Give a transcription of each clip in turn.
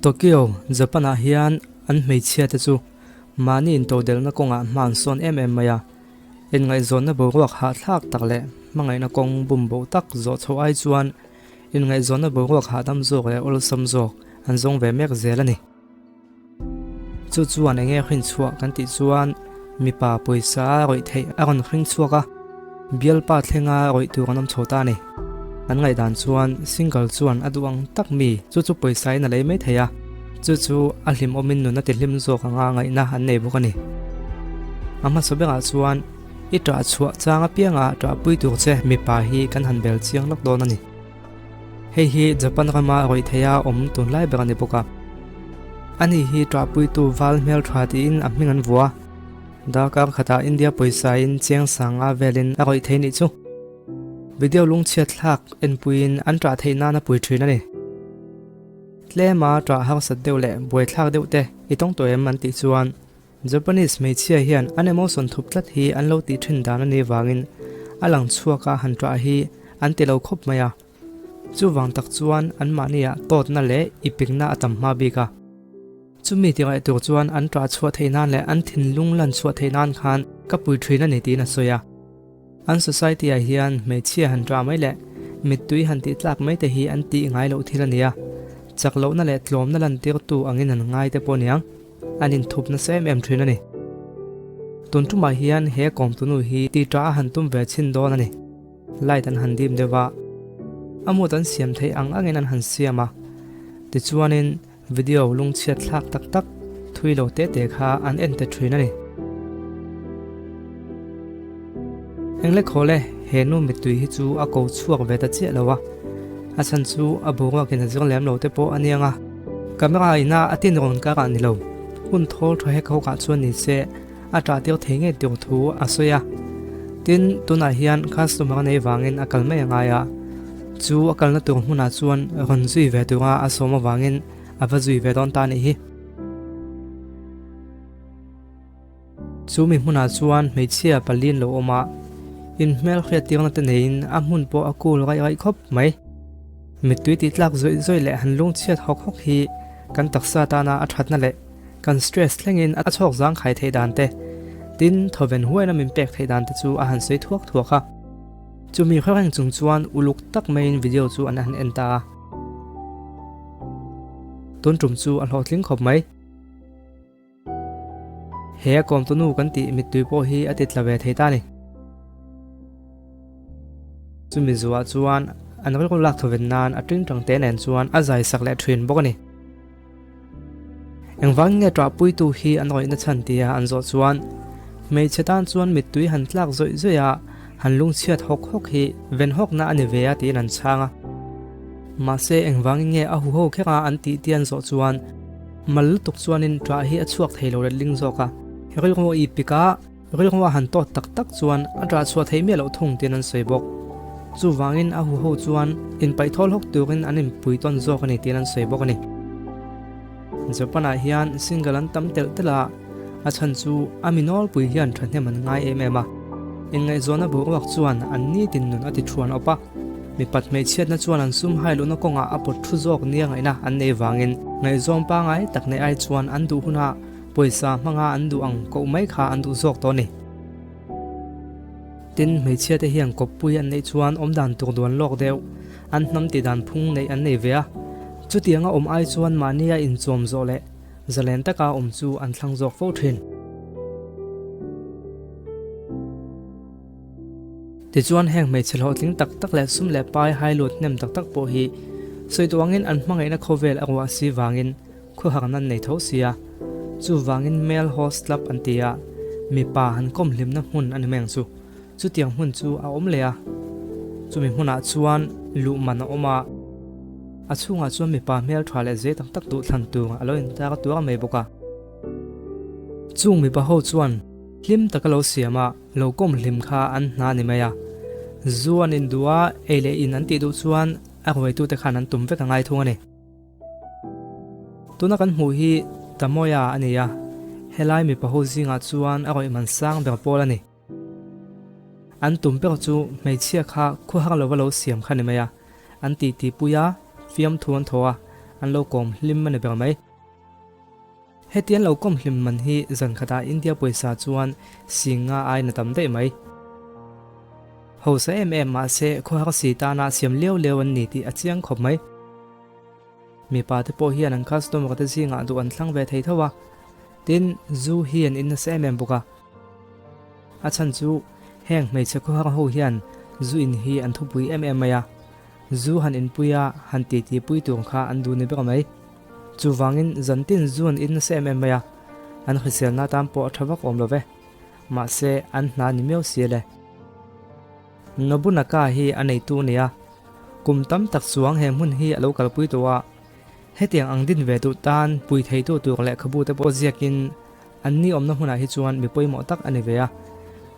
Tokyo, Japan-ah hian an hmeichhiate chu mahni intodelhna kawngah hma an sawn em em mai a. Inngaihzawnna boruak hahthlak tak leh hmangaihna kawng bumboh tak zawh chhoh ai chuan inngaihzawnna boruak hahdam zawk leh awlsam zawk an zawng ve mek zel a ni. Chu chuan enge hrin chhuah kan tih chuan mipa pawisa a rawih theih a rawn hring chhuak a, bialpa thlenga rawih tur an awm chho ta a ni. An ngaihdan chuan single chuan a duh ang tak mi chu chu pawisa in a lei mai thei a, chu chu a hlimawmin nun a ti hlim zawk anga ngaihna an nei bawk a ni. A hmasa berah chuan i ṭah chhuah chang apianga ṭahpui tur che mipa hi kan han bel chiang lawk dawn a ni. Hei hi Japan rama rawih theia awm tunlai ber a ni bawk a. Ani hi ṭahpuitu val hmelṭha tiin a hming an vuah a. Darkar khatah India pawisa-in chiang sanga velin a rawih thei nih chu. Video lungchhiat thlak enpuiin an ṭah theih nana pui ṭhin a ni. Tlema ṭah harsat deuh leh buaithlak deuh te i tawng tawh em an tih chuan Japanese hmeichhia hian an emotion thup tlat hi an lo tih thin dan a nih vangin a lang chhuak a han ṭah hi an ti lo khawp mai a. Chuvang tak chuan anmahniah tawtna leh ipikna a tam hma bik a. Chumi ti ngaih tur chuan an ṭah chhuah theih nan leh an thinlung lan chhuah theih nan khan ka pui ṭhin a ni tiin a sawi a. An society ah hian hmeichhia han ṭah mai leh mittui han tih tlak mai te hi an tih ngai loh thil a ni a. Chak lohna leh tlawmna lantirtu angin an ngai te pawh aniang. An inthup nasa em em thin a ni. Tun tumah hian he kawmtunu hi tih ṭah a han tum ve chhin dawn a ni. Light an han dim deuh a, a mood an siam theih ang angin an han siam a. Tichuanin video lungchhiat thlak tak tak thui lo te te kha an en ta thin a ni. Englekhawle he nu mittui hi chu a ko chhuak ve ta chiah lo a, a chhan chu a boruakin a zir lem lo te pawh a niang a. Camera ina a tin rawn kar ah ni lo, hun thawl tha hek hawk ah chuan ni se a ṭah tir thei ngei tur thu a sawi a. Tin, tunah hian customer a nei vangin a kal mai a ngai a, chu a kalna tur hmunah chuan rawn zui ve tura a sawm avangin a va zui ve dawn ta a nih hi. Chu mi hmunah chuan hmeichhia palian lo awm a, inhmel hriattirna te neiin a hmun pawh a cool raih raih khawp mai. Mittui tih tlak zawih zawih leh han lungchhiat hawk hawk hi kan taksa tana a thatna leh kan stress thlengin a chhawk zangkhai theih dan te, tin thawven huaina min pek theih dan te chu a han sawi thuak thuak a. Chumi hre reng chung chuan uluk tak maiin video chu an han en ta a. Tun tum chu a hlawhtling khawp mai. He a kawmtu nu kan tih mittui pawh hi a ti tla ve thei ta a ni. Chumi zuah chuan an rilru lak thawven nan a tingtang te nen chuan a zai sak leh thin bawk a ni. Engvangin nge ṭahpuitu hi an rawihna chhan tia an zawh chuan hmeichhe tan chuan mittui han tlak zawih zawih a, han lungchhiat hawk hawk hi ven hawkna a ni ve a tiin an chhang a. Mahse engvangin nge a huho kher a an tih tia an zawh chuan Mal lutuk chuanin ṭah hi a chhuak thei lo letling zawk a, rilru i pik a, rilru a han tawt tak tak chuan a ṭah chhuah theih miah loh thung tiin an sawi bawk. Chuvangin a huho chuan inpaih thawl hawk turin an inpui tawn zawk a ni tiin an sawi bawk a ni. Japan-ah hian single an tam telh telh a, a chhan chu a mi nawlpui hian ṭhahnem an ngai em em a. Inngaihzawnna boruak chuan an nitin nun a ti ṭhuan awp a. Mipat hmeichhiatna chuan an sum hai luhna kawngah a pawt thu zawk nia ngaihna an nei vangin ngaihzawm pangai tak nei ai chuan an duh hunah pawisa hmanga an duh ang koh mai kha an duh zawk tawh a ni. Tin, hmeichhiate hian kawppui an neih chuan awmdan tur duan lawk deuh, an hnam tih dan phung neih an nei ve a. Chutianga awm ai chuan mahnia inchawm zawh leh zalen taka awm chu an thlang zawk fo thin. Tichuan heng hmeichhe hlawhtling tak tak leh sum leh pai hai lut hnem tak tak pawh hi sawi duh angin an hmangaihna khawvel a ruah si vangin khuaharna an nei tho si a, chuvangin male host club an ti a, mipa han kawm hlimna hmun a ni mai ang chu. Chutiang hmun chu a awm leh a, chumi hmunah chuan luh man a awm a, a chhungah chuan mipa hmeltha leh zei tak tak duh thlan tur a lo intar tuar mai bawk a. Chung mipa ho chuan hlim taka lo siam a, lo kawm hlim kha an hna a ni mai a. Zu an induh a, ei leh in an tih duh chuan a ruaitute khan an tum vek a ngai thung a ni. Tuna kan hmuh hi Tamoya a ni a, helai mipa ho zingah chuan a rawih man sang ber pawl a ni. An tum ber chu hmeichhia kha khuahar lova lo siam kha ni mai a, an titi pui a, fiamthu an thaw a. an lo kawm hlim a ni ber mai. Heti an lo kawm hlim man hi zan khatah India pawisa chuan singa aiin a tam daih mai. Hausa em em mahse khawhar si tana siam liau liau an ni tih a chiang khawp mai. Mipa te pawh hian an customer te zingah duh an thlang ve thei tho a, tin zu hi an in nasa em em bawk a. A chhan chu heng hmeichhe khawhar ho hian zu in hi an thupui em em mai a, zu han inpui a han titi pui tur kha an duh ni ber mai. Chuvangin zantin zu an in nasa em em mai a, an hriselna atan pawh a tha vak awm lo ve. Mahse an hna ni miau si le. Nobunaka hi a neitu a ni a, kum tam tak chuang he hmun hi a lo kalpui tawh a, hetiang ang din ve duh tan pui theitu tur lehkhabu te pawh ziakin An ni awmna hmunah hi chuan mi pawimawh tak a ni ve a,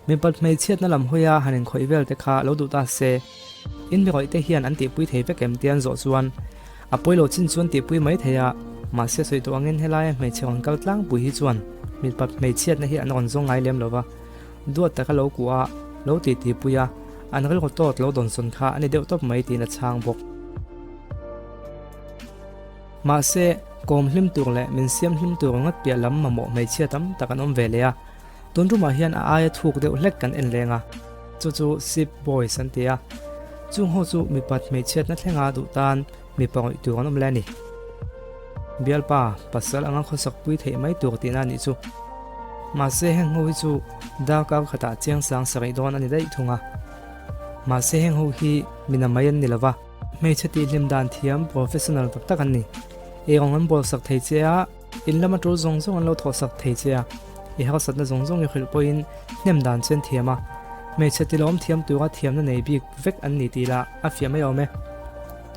mipat hmeichhiatna lam hawia han inkhawih vel te kha lo duh ta se, in mi rawih te hian an tihpui thei vek em tia an zawh chuan a pawi lo chin chu an tihpui mai thei a, mahse sawi tawh angin helaia hmeichhe rawn kal tlangpui hi chuan mipat hmeichhiatna hi an rawn zawng ngai lem lo va, duat taka lo kuah a, lo titipui a, an rilru tawt lo dawnsawn kha a ni deuh tawp mai tiin a chhang bawk. Mahse, kawm hlim tur leh min siam hlim tur ngawt piah lam mamawh hmeichhia tam tak an awm ve leh a, tun rumah hian a aia thuk deuh hlek kan en leng a, chu chu Sip Boys an ti a, chung ho chu mipat hmeichhiatna thlenga duh tan mipa ngawih tur an awm leh a ni. Bialpa, pasal anga khawsak pui theih mai tur tihna a nih chu. Mahse, heng ho hi chu darkar khatah chiang sang sarih dawn a ni daih thung a. Mahse, heng ho hi mina mai an ni lo va. Hmeichhe tihhlim dan thiam professional tak tak an ni. Eirawng an bawlsak thei che a, in lama tul zawng zawng an lo thawhsak thei che a, i harsatna zawng zawng i hrilh pawhin hnem dan che an thiam a. Hmeichhe tilawm thiam tura thiamna nei bik vek an ni tih lah a fiah mai awm e.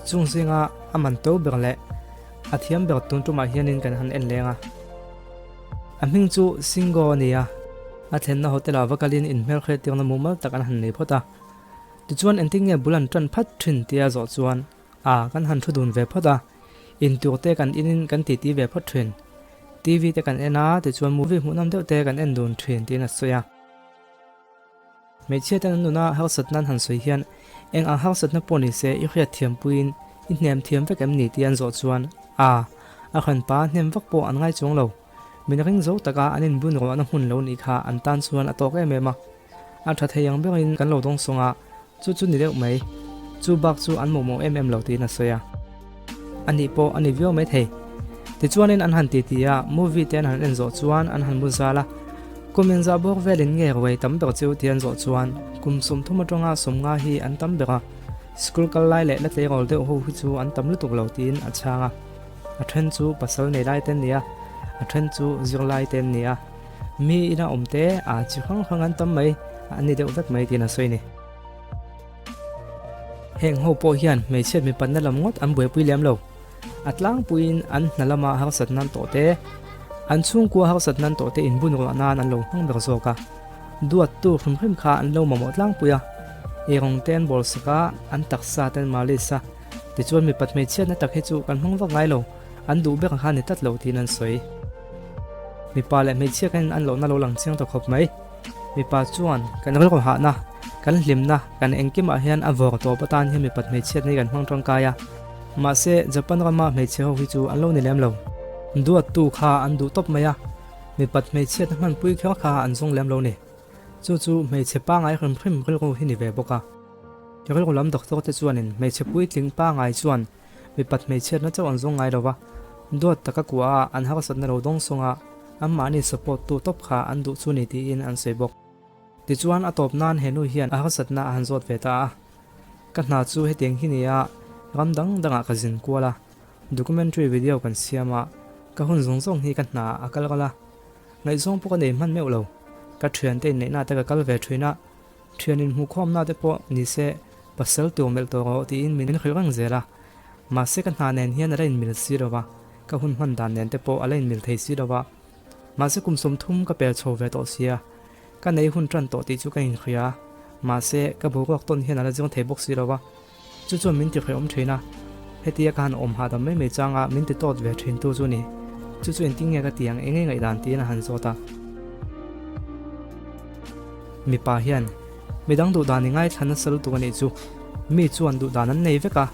Chung zinga a man to ber leh a thiam ber tun tumah hianin kan han en leng a. A hming chu Singo a ni a, a thlenna hotel ah va kalin inhmelhriat tirna mumal tak an han nei phawt a. Tichuan engtin nge bul an ṭan phat ṭhin tia zawh chuan a kan han thu dun ve phawt a, intur te kan inin kan titi ve phawt ṭhin. TV te kan en a, tichuan movie hmuhnawm deuh te kan en dun ṭhin tiin a sawi a. Hmeichhia ten an nuna harsatna an han sawi hian eng ang harsatna pawh ni se i hriat thiam puiin i hnem thiam vek em ni tia an zawh chuan a a hranpa hnem vak pawh an ngai chuang lo. Min ring zo taka an inbun ruahna hmun lo nih kha an tan chuan a tawk em em a. A tha thei ang berin kan lo dawng sawng a, chu chu ni deuh mai. Chu bak chu an mawhmawh em em lo tiin a sawi a. A nih pawh a ni viau mai thei. Tichuanin an han titi a, movie te an han en zawh chuan an han mu zal a. Kum inzah bawk velin nge ruai tam ber chu ti an zawh chuan kum 30 atanga 50 hi an tam ber a, school kal lai leh la tleirawl deuh ho hi chu an tam lutuk lo tiin a chhang a. A then chu pasal nei lai te an ni a, a then chu zirlai te an ni a. Mi ina awm te a chi hrang hrang an tam mai, an ni deuh vek mai tiin a sawi ni. Heng ho pawh hian hmeichhiat mipatna lam ngawt an buaipui lem lo. A tlangpuiin an hna lama harsat nan tawh te, an chhungkua harsat nan tawh te inbun ruah nan an lo hmang ber zawk a. Duattu hrim hrim kha an lo mamawh tlangpui a, eirawng te an bawl sak a, an taksa te an malis a. Tichuan mipat hmeichhiatna tak hi chu kan hmang vak ngai lo. An duh ber kha ni tlat lo tiin an sawi. Mipa leh hmeichhia khan an lohna lo lang chiang ta khawp mai. Mipa chuan kan rilru hahna, kan hlimna, kan engkimah hian a vawr tawp atan hian mipat hmeichhiatna hi kan hmang tangkai a. Mahse, Japan rama hmeichhe ho hi chu an lo ni lem lo. Duattu kha an duh tawp mai a, mipat hmeichhiatna hmanpui kher kha an zawng lem lo ni. Chu chu hmeichhe pangai hrim hrim rilru hi ni ve bawk a. Rilru lam doctor te chuanin hmeichhe puitling pangai chuan Mipat hmeichhiatna chauh an zawng ngai lo va, duat taka kuah a an harsatna lo dawng sawng a, anmahni support tu tawp kha an duh chu ni tiin an sawi bawk. Tichuan a tawp nan he nu hian a harsatna a han zawt ve ta a, Ka hna chu hetiang hi ni a, ram dang dangah ka zin kual a, documentary video kan siam a, ka hun zawng zawng hi ka hna a kal ral a, ngaihzawng pawh ka nei hman meuh lo, ka thiante inneihna te ka kal ve thin a, Thian inhmuhkhawmna te pawh ni se pasal tur melh tawh rawh tiin min hrilh reng zel a, mahse ka hna nen hian a la inmil si lo va, ka hun hman dan nen te pawh a la inmil thei si lo va, mahse kum 30 ka pel chho ve tawh sia, ka nei hun tan tawh tih chu ka inhria, mahse ka boruak tawn hian a la zir thei bawk si lo va. Chu chuan min ti hrehawm thin a, hetia ka han awm hahdam mai mai changa min ti tawt ve thin tu chu a ni. Chu chu engtin nge ka ti ang, eng nge ngaihdan tiin a han zawt a. Mipa hian, Midang duhdan i ngaithla nasa lutuk a nih chu. Mi chuan duhdan an nei vek a,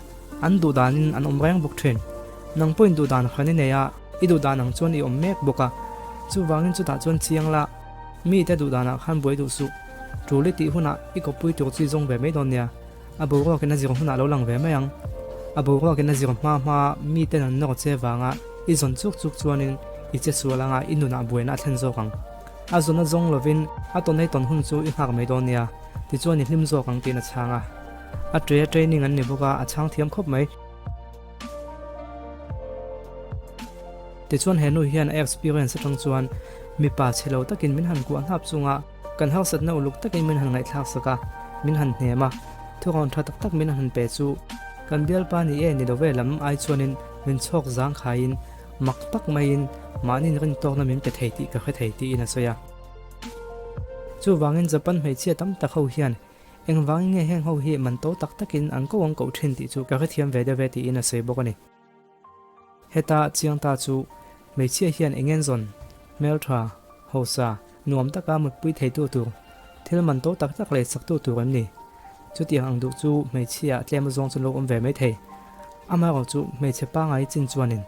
an duhdanin an awm reng bawk thin. Nang pawhin duhdan hran i nei a, i duhdan ang chuan i awm mek bawk a. Chuvangin chutah chuan chiang la, mite duhdanah khan buai duh suh. Tul i tih hunah i kawppui tur chu i zawng ve mai dawn nia. A boruakin a zir hunah lo lang ve mai ang. A boruakin a zir hma hma miten an nawr che vanga i zawn chuk chuk chuanin i che sual anga i nunah buaina a thlen zawk ang. A zawn a zawng lovin a tawn ei tawn hun chu i nghak mai dawn nia, tichuan i hlim zawk ang tiin a chhang a. A ṭe training an ni bawk a, a chhang thiam khawp mai. Tichuan he nu hian a experience atang chuan mipa chhe lo takin min han kuah hnap chunga kan harsatna uluk takin min han ngaihthlak sak a, min han hnem a, thurawn tha tak tak min han pe chu kan bialpa ni e ni lo ve lam ai chuanin min chhawk zang khaiin mak tak maiin mahni rintawkna min pe thei tih ka hre thei tiin a sawi a. Chuvangin Japan hmeichhia tam tak ho hian Engvangin nge heng ho hi man to tak takin an ko ang koh thin tih chu ka hrethiam ve deuh e tiin a sawi bawk a ni. Heta chiang ta chu hmeichhia hian eng en zawn, hmeltha, hausa, nuam taka mutpui theitu tur, thil man to tak tak leh chaktu tur em ni? Chutiang ang duh chu hmeichhia tlem azawng chu lo awm ve maithei. Amaherawh chu hmeichhe pangai chin chuanin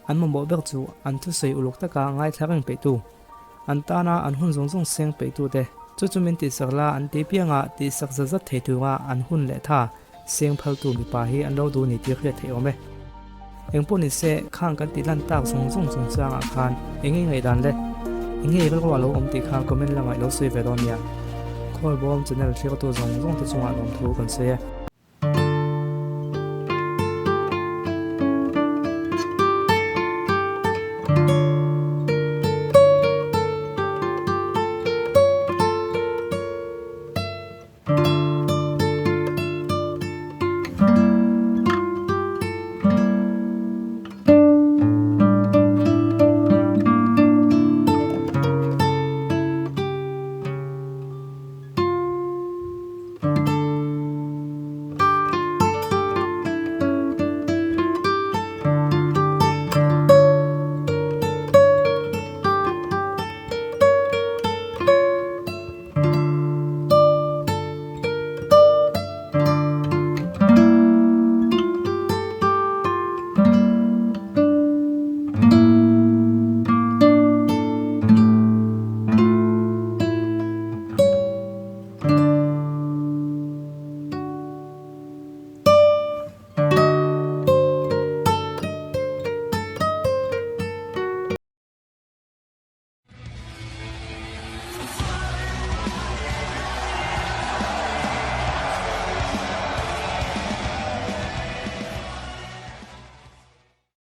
an mamawh ber chu an thusawi uluk taka ngaithla reng peihtu, An tana an hun zawng zawng seng peihtute chu chu min tihsak la an tih pianga tihsak zat zat thei tura an hun leh tha seng phaltu mipa hi an lo duh ni tih hriat theih awm e. Engpawh ni se, khang kan tih lan tak zawng zawng chungchangah khan eng nge ngaihdan le? Eng nge rilru a lo awm tih kha comment lamah i lo sawi ve dawn nia. Khawlbawm channel thliartu zawng zawng te chungah lawmthu kan sawi e.